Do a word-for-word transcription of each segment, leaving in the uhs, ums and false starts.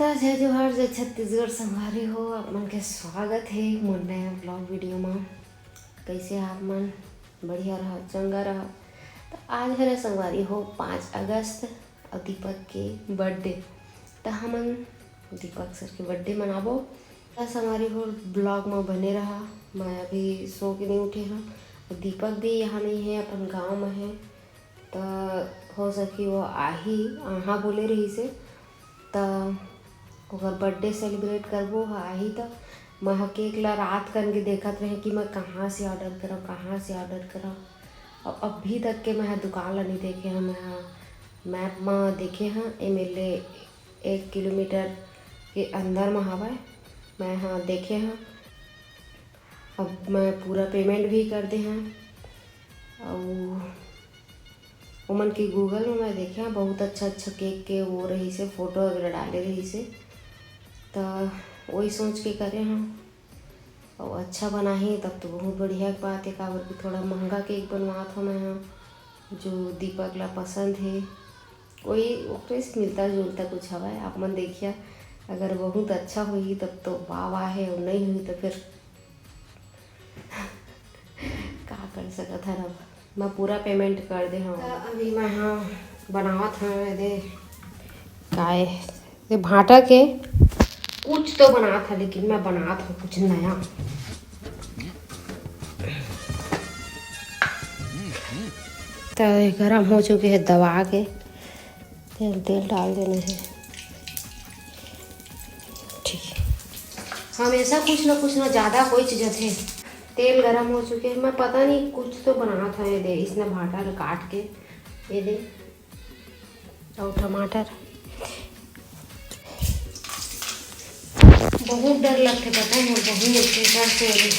त जय जोहार, जय छत्तीसगढ़ संगवारी हो, आप मन के स्वागत हे मोर नया vlog video म। कैसे आप मन? बढ़िया रहा, चंगा रहा। त आज हरे संगवारी हो पाँच अगस्त अउ दीपक के birthday। त हमन दीपक सर के birthday मनाबो। त संगवारी हो vlog म बने रहा, मैं अभी सो के नहीं उठे हूँ। दीपक भी यहाँ नहीं है, अपन गाँव में है। त हो सकी वो आही, आहा बोले रहिसे, त ओकर birthday celebrate करबो, ह आही। त मैं ह cake ला रात कन के देखत रहे कि मैं कहाँ से order करव, कहाँ से order करव। अब अभी तक के मैं ह दुकान ला नहीं देखे हँव। मैं ह map म देखे हँव, एमेर ले एक किलोमीटर के अंदर म हवय। मैं ह देखे हँव, अब मैं पूरा payment भी कर दे हँव। अउ ओमन के Google में मैं देखे हँव, बहुत अच्छा अच्छा cake के वो रहिसे, photo वगैरह डाले रहिसे, त वही सोच के करे हँव। अउ अच्छा बनाही तब तो बहुत बढ़िया के बात है, काबर कि थोड़ा महंगा cake बनवात हँव मैं ह, जो दीपक ला पसंद है। वही ओकरे से मिलता जुलता कुछ हवय। आप मन देखिया, अगर बहुत अच्छा होही तब तो वाह वाह है, अउ नहीं होही तो फिर का कर सकत हन। अब मैं पूरा payment कर दे हँव। त अभी मैं ह बनावत हँव एदे काय, ये भाटा के कुछ तो बनात हँव, लेकिन मैं बनात हँव कुछ नया। त ये गरम हो चुके हे दबा के। तेल, तेल डाल देना है। ठीक है, हमेशा कुछ ना कुछ ना ज़्यादा होइच जाथे। तेल गरम हो चुके हे, मैं पता नहीं कुछ तो बनात हँव एदे, इसने भाटा ल काट के एदे, अउ टमाटर। बहुत डर लगथे, पता है, मोर बहुत डर से एदे,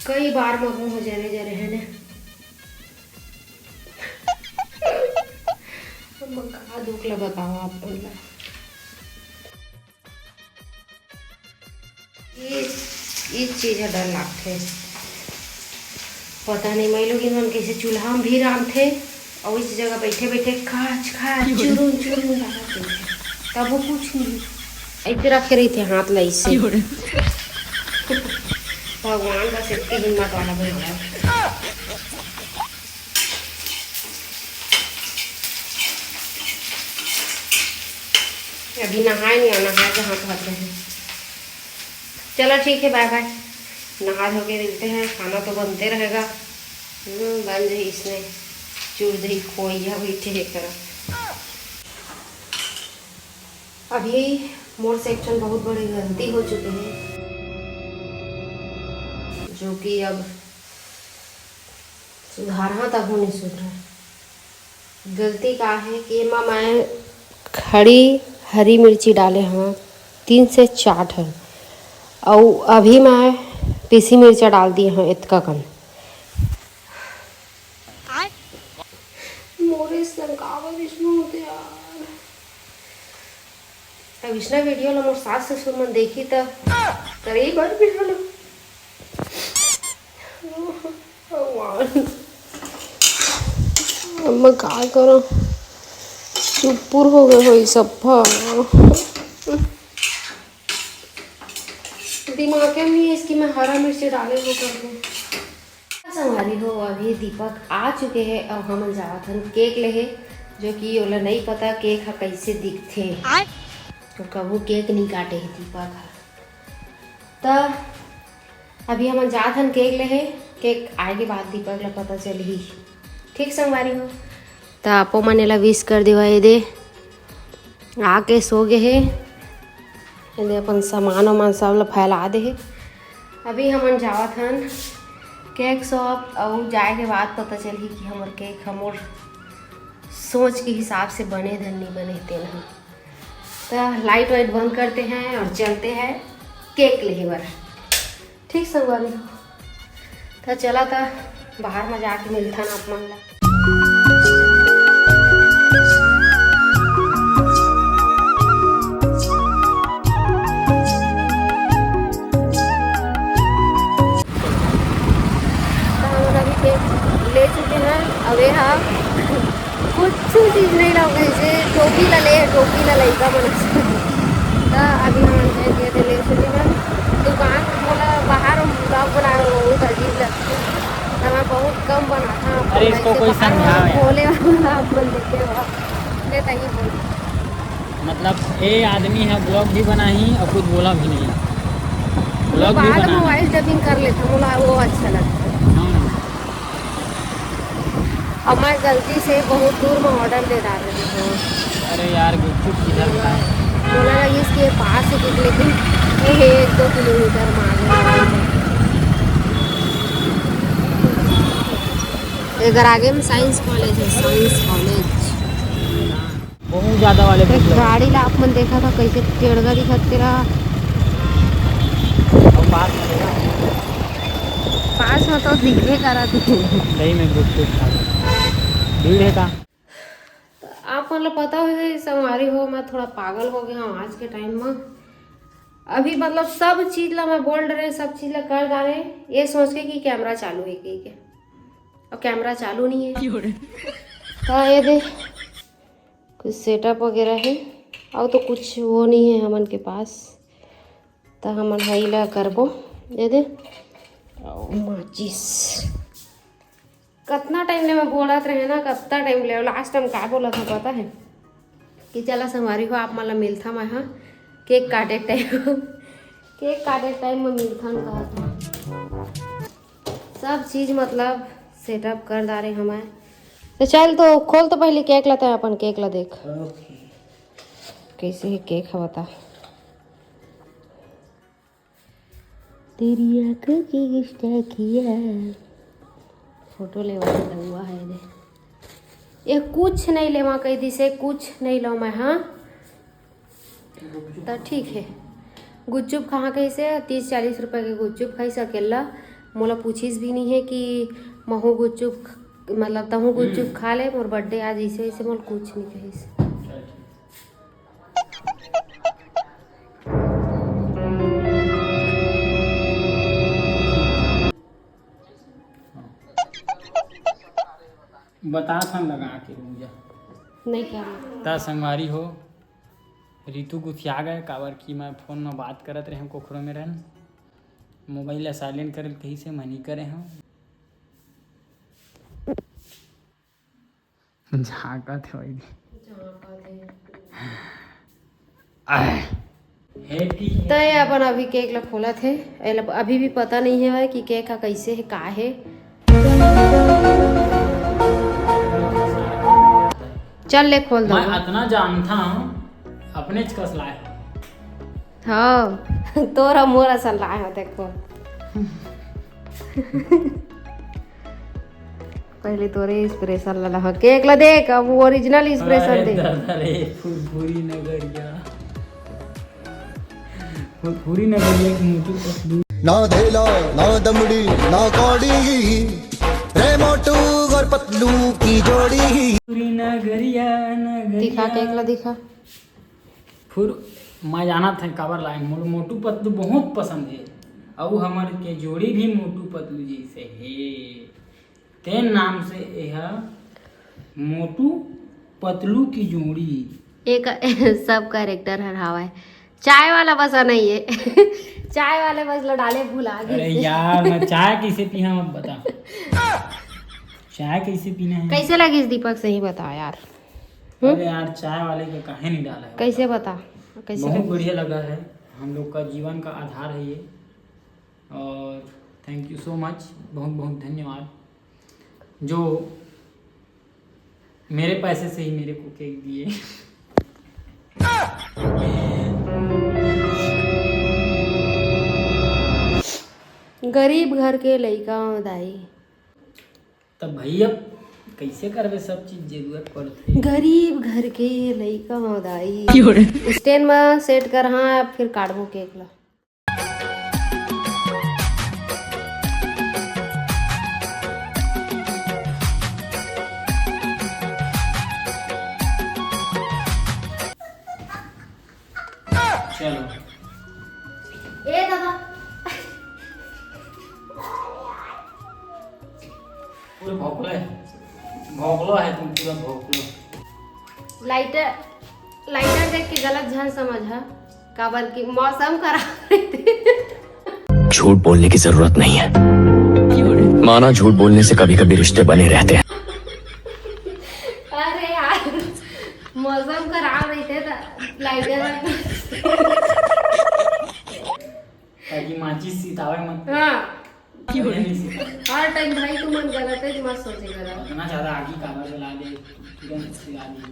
कई बार मोर मुँह जरे जरे है ना। अब मैं का दुख ला बतावँव आप मन ला। ये, ये चीज ह डर लागथे। पता नहीं माई लोगिन मन कैसे चूल्हा में भी रांधथे, अउ इस जगह बैठे बैठे खाच खाच चुरुन चुरुन लागत रहिथे, तब वो कुछ नहीं। ऐसे रख के रहिथे हाथ ला ऐसे। भगवान बस इतनी हिम्मत वाला बनावा। अभी नहाए नहीं, नहाए के हाथ हाथ रहे। चलो ठीक है, bye bye। नहा धो के मिलते हैं, खाना तो बनते रहेगा। हम्म, बन जाही इसने चूर दही खोइया बैठे है करा। अभी मोर से एक ठन बहुत बड़ी गलती हो चुके है, जो कि अब सुधारहा तभो नहीं सुधरा। गलती का है कि एमा मैं खड़ी हरी मिर्ची डाले हँव तीन से चार ठन, अउ अभी मैं पीसी मिर्चा डाल दिए हँव एतका कन। मोरे संग काबर अइसने होथे यार। अब इसना video ला मोर सास ससुर मन देखी त करे बर भी हलो। भगवान, अब मैं का करँव? चुपुर हो गए होही सब्बा। दिमाग में नहीं है इसकी, मैं हरा मिर्ची डाले हो कर दूँ। संगवारी हो, अभी दीपक आ चुके हैं अउ हमन जावत हन cake लेहे, जो कि ओला नहीं पता cake ह कैसे दिखथे। आय। तो कभू cake नहीं काटे हे दीपक ह। त अभी हमन जात हन cake लेहे, cake आए के बाद दीपक ला पता चलही। ठीक संगवारी हो, त आपो मन एला wish कर देवा। एदे आके सो गे हे, एदे अपन सामान वामान सब ला फैला दे हे। अभी हमन जावत हन cake shop, अउ जाए के बाद पता चलही कि हमर cake हमर सोच के हिसाब से बने धन नहीं बने तेन ह। त light वाइट बंद करते हैं और चलते हैं cake लेहे बर। ठीक संगवारी हो, त चला त बाहर म जाके मिलथन आप मन ला। त हमन अभी cake ले चुके हैं। अब ये हा कुछ चीज नहीं लाओ कहीं से, टोपी ला ले, टोपी ला लइका मन। त अभी हमन जाए के रेलवे स्टेशन में दुकान, मोला बाहर vlog बनाए में बहुत अजीब लगथे, त मैं बहुत कम बनाथंव। अरे, इसको कोई समझाओ यार। बोले वाला आप मन देखे हो, मैं तही बोल। मतलब, ए आदमी ह vlog भी बनाही और कुछ बोला भी नहीं, vlog भी बाद में बनाही। Voice dubbing कर लेथंव, मोला वो अच्छा लगथे। हाँ। और मैं गलती से बहुत दूर में order दे डारे हंव। अरे यार, गुपचुप किधर का? मोला लगिस कि ये पास हे, लेकिन ये हे एक दो किलोमीटर में आगे। एकर आगे में साइंस कॉलेज हे, साइंस कॉलेज। बहुत ज्यादा वाले एक गाड़ी ला आप मन देखा था, कैसे टेढ़ा दिखत तेरा। और पास में देखा। पास में तो दिखबे करा तू। सही में गुपचुप खा ले। भीड़ हे का? आप मन ला पता होही संगवारी हो, मैं थोड़ा पागल हो गया हूँ आज के टाइम में। अभी मतलब सब चीज ला मैं बोल रहे, सब चीज ला कर डारे, ये सोच के कि कैमरा चालू है कहिके, और कैमरा चालू नहीं है। तो ये दे कुछ सेटअप वगैरह है, और तो कुछ वो नहीं है हमन के पास, तो हमन हई ला करबो। ये दे, और माचिस। कतना टाइम ले मैं बोलत रहे ना, कतना टाइम ले। लास्ट टाइम का बोलत हंव पता है कि चला संगवारी हो, आप मन ला मिलथंव मैं हा केक काटे टाइम। केक काटे टाइम में मिलथन कहत हंव। सब चीज मतलब सेटअप कर डारे हंव मैं। तो चल तो खोल तो पहले केक ला, तैं अपन केक ला देख। कैसे हे केक ह बता। तेरी आंखों की गुस्ताखियाँ। फोटो लेवा के रहुआ है रे। ये कुछ नहीं लेवा कही दिसे, कुछ नहीं लो मैं, हाँ। तो ठीक है, गुपचुप कहाँ कहिसे, तीस चालीस रुपए के गुपचुप खाइस अकेला। मोला पूछिस भी नहीं है कि महू गुपचुप ख-, मतलब तहूँ गुपचुप खा ले, मोर बर्थडे आज, ऐसे वैसे मोला कुछ नहीं कहिस। बता थन लगा के रुक जा। नहीं क्या? ता संगवारी हो, रितु गुथिया गए, काबर कि मैं फोन में बात करत रहे हूँ, कोखरो में रहन, मोबाइल ला साइलेंट करे कहिसे मनी करे हूँ। झांकत हे भाई। झांकत हे। आह। तय अपन अभी केक ला खोलत हे। एला अभी भी पता नहीं है कि केक ह कैसे है, का है। चल ले खोल दो। मैं अतना जानता हूँ, अपने च कस लाए हो। हाँ, तोरा मोर असन लाए हो, देखो। पहले तोरे expression ला लहा। केक ला देख, अब वो original expression अरे दे। दादा रे, फुरफुरी नगरिया। फुरफुरी नगरिया के मोटू पतलू। ना धेला, ना दमड़ी, ना कौड़ी। रे मोटू और पतलू की जोड़ी। फुरफुरी नगरिया, नगरिया। दिखा, केक ला दिखा। फुर-, मैं जानत हंव काबर लाइन, मोर मोटू पतलू बहुत पसंद हे, अउ हमर के जोड़ी भी मोटू पतलू जैसे हे। तेन नाम से एहा मोटू पतलू की जोड़ी। एक सब character हर हावय। चाय वाला बस नहीं है। चाय वाले बस ला डाले भुला गए अरे थे। यार, मैं चाय कैसे पीहा, अब बता। चाय कैसे पीना है? कैसे लगिस दीपक, सही बता यार। हम्म? अरे यार, चाय वाले का काहे नहीं डाला है? कैसे बता, कैसे बहुत लगिस? बढ़िया लगा है, हम लोग का जीवन का आधार है ये। और thank you so much, बहुत बहुत धन्यवाद जो मेरे पैसे से ही मेरे को केक दिए। गरीब घर के लइका हंव दाई। तब भैया कैसे करबे सब चीज, जरूरत पड़थे। गरीब घर के लइका हंव दाई। क्यों रे? Stand म set कर, हाँ, फिर काटबो केक ला। चलो। ए दादा। पूरा भोकले, भोकलो है तुम, पूरा भोकलो। Lighter, lighter गलत झन समझ हा, काबर कि मौसम खराब रहिथे। झूठ बोलने की जरूरत नहीं है, माना झूठ बोलने से कभी कभी रिश्ते बने रहते हैं। अरे यार, मौसम खराब रहिथे त लाइटर रख। ताकि माचिस सितावे मत। हाँ। ये नहीं सितावे। हर टाइम भाई तुमन गलत है, मत सोचे गलत। इतना ज्यादा आगी काबर जला दे, तुरंत सिला दे।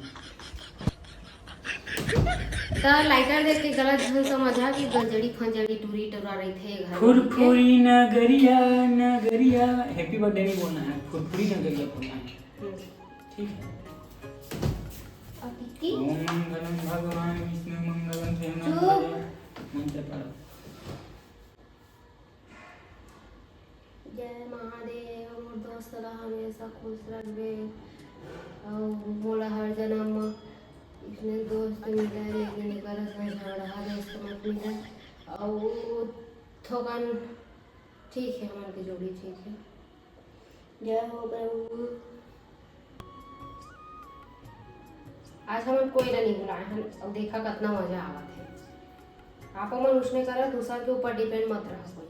त लाइटर देख के गलत झन समझा कि गजड़ी फंजड़ी टूरी टोरा रहिथे घर में। फुरफुरी नगरिया, नगरिया। Happy birthday नहीं बोलना है, फुरफुरी नगरिया बोलना है। हम्म। ठीक है। अब की? ओम मंगलम भगवान विष्णु मंगलम प्रेम चुप। मंत्र पढ़ो। जय महादेव, मोर दोस्त ला हमेशा खुश रखबे, अउ मोला हर जन्म म इसने दोस्त मिले, लेकिन एकर असन झगड़ा दोस्त मत मिले। अउ थोकन ठीक है, हमन के जोड़ी ठीक है। जय हो प्रभु। आज हमन कोई ला नहीं बुलाए हन, अउ देखा कतना मजा आवत है। आप मन उसने करा, दूसर के ऊपर depend मत रहा कोई।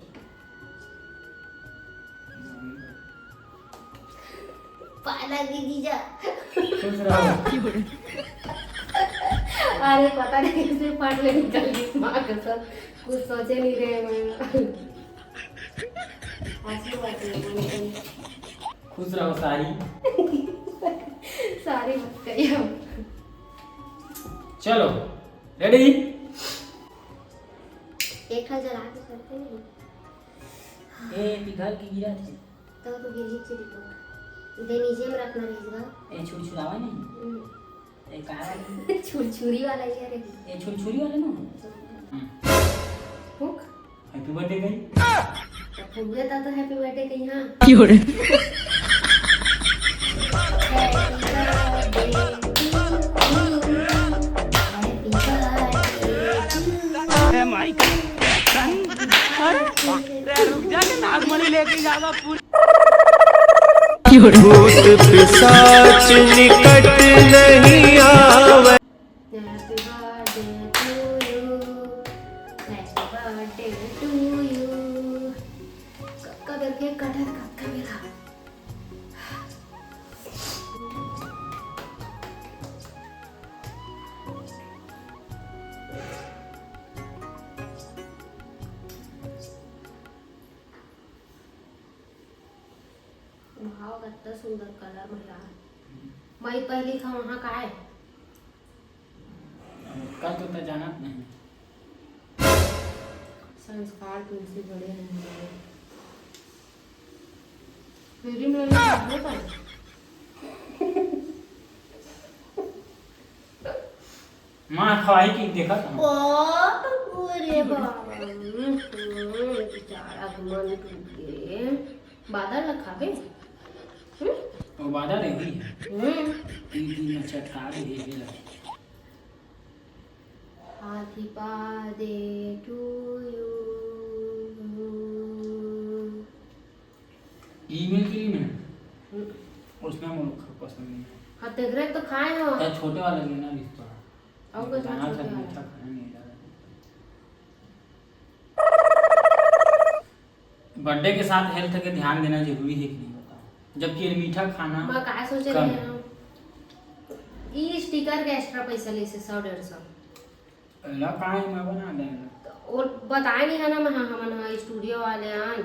पाला की जीजा। खुश रहो। अरे पता नहीं किसने फट ले निकल गई माँ कसम, कुछ सोचे नहीं रहे मैं। आशीर्वाद दे दो। खुश रहो सारी। सारी मत कहियो। चलो, ready? एक ठा जला के करते नहीं। ए, पिघल के गिरा थे। तो तू गिर ही चली तो। इधर नीचे में रखना रही गा। ए, छुरछुरावा नहीं। हम्म। ए, का वाला? छुरछुरी वाला ही है रे। ए, छुरछुरी वाला ना? हम्म। फूक। Happy birthday कही। तो फूक देता तो happy birthday कही, हाँ। क्यों रे? Happy birthday to you। Happy birthday to you। ए माई का सन। अरे, रुक जा के नागमणि लेके जाएगा पूरी। भूत पिशाच निकट नहीं आवे। Happy birthday to you, happy birthday to you। कक्का करके कटत कक्का मेरा। भाव कत्ता सुंदर colour में यार। मई पहली खा वहाँ का है? अब का तो तैं जानत नहीं। संस्कार तुलसी बड़े हैं हमारे। मेरी में लगा दो का? माँ खवाही की देखत हूँ। ओ, अरे बाबा, हम्म, बेचारा के मन टूट गे। बादर ला खाबे? हम्म? वो बादर है ही। हम्म। तीन दिन में चटका दे, ये, ये लगे। Happy birthday to you। ई में क्रीम है। हम्म। उसमें मोर ख-, पसंद नहीं है। हाँ, तेकरे तो खाए हो। तो छोटे वाला लेना रिश्ता। और कुछ दाना छोटे सब वाला। मीठा खाना नहीं ज्यादा। Birthday के साथ health के ध्यान देना जरूरी है कि नहीं बताओ, जबकि ये मीठा खाना मैं का सोचे कम रहे है। ना, ई sticker के extra पैसा ले से सौ डेढ़ सौ। एला काहे मैं बना देंगे? तो वो बताए नहीं है ना, मैं, हाँ, हमन हाँ studio वाले आन।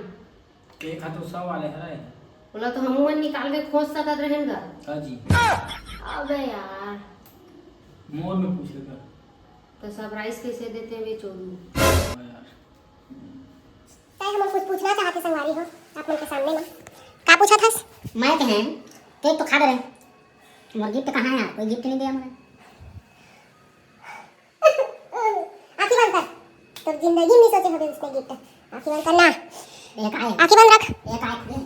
एक हाथ तो सौ वाले हरे। बोला तो हम मन निकाल के खोज सकत रहेन गा। का जी? अबे यार। मोर में पूछे का। तो surprise कैसे देते हैं बे चोदू? हाँ यार। तै हमन कुछ पूछना चाहत हे संगवारी हो, आप मन के सामने में। का पूछत हस? मैं कहें, cake तो खा डरे, मोर gift कहाँ है यार? कोई gift नहीं दिया मोला। आँखी बंद कर, तोर जिंदगी में सोचे होबे उसने gift। आँखी बंद कर ना। एक आए। आँखी बंद रख। एक आए।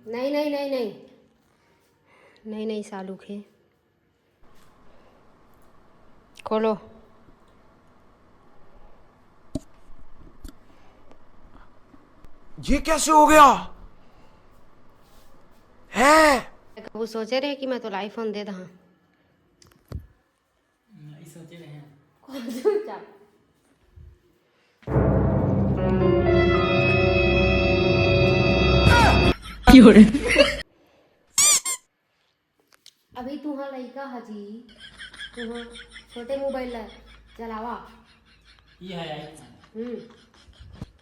नहीं, नहीं, नहीं, नहीं। नहीं, नहीं, सालू खे। खोलो। ये कैसे हो गया? है? वो सोचे रहे कि मैं तोला iPhone दे दहा। नहीं सोचे रहे। अभी तुहा लइका ह जी, तुहा छोटे मोबाइल ला चलावा। ये है iPhone। हम्म।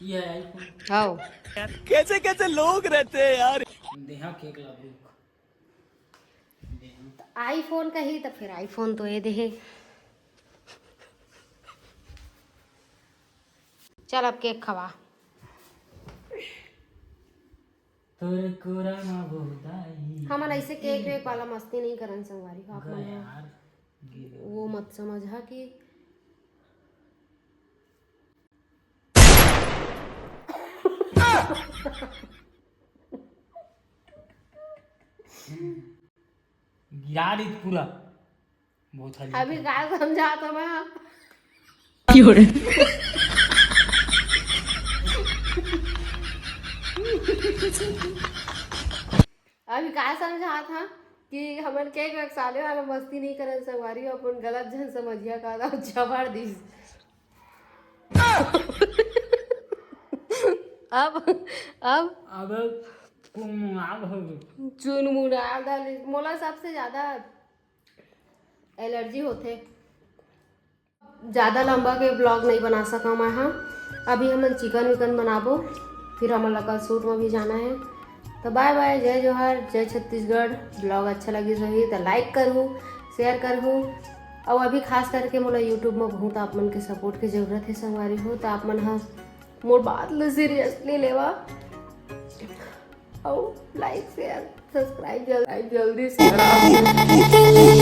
ये है iPhone। हाओ। कैसे कैसे लोग रहते हैं यार। देहा केक ला, रुक। देहा। iPhone कही त फिर iPhone तो ये देहे। चल अब केक खवा। तोर कोरा मा बोदाई। हमन ऐसे केक वेक वाला मस्ती नहीं करन संगवारी हो, आप मन ह यार। वो मत समझा कि गिरा दी पूरा। बहुत हल्का। अभी का समझात हँव मैं? अभी का समझात हँव कि हमन केक वेक साले वाला मस्ती नहीं करन संगवारी हो, अपन गलत झन समझिया का, त चबाड़ दिस। अब अब अब चुनमुना हो। चुनमुना डालिस। मोला सबसे ज्यादा एलर्जी होथे। ज्यादा लंबा के ब्लॉग नहीं बना सका मैं हा। अभी हमन चिकन विकन बनाबो, फिर हमन ला कल शूट में भी जाना है। तो बाय बाय, जय जोहार, जय छत्तीसगढ़। ब्लॉग अच्छा लगिस होही तो लाइक करहू, शेयर करहू। और अभी खास करके मोला यूट्यूब में बहुत आप मन के सपोर्ट के जरूरत है संगवारी हो, तो आप मन हा मोर बात ला सीरियसली लेवा। और लाइक शेयर सब्सक्राइब जल्दी, जल्दी से करा।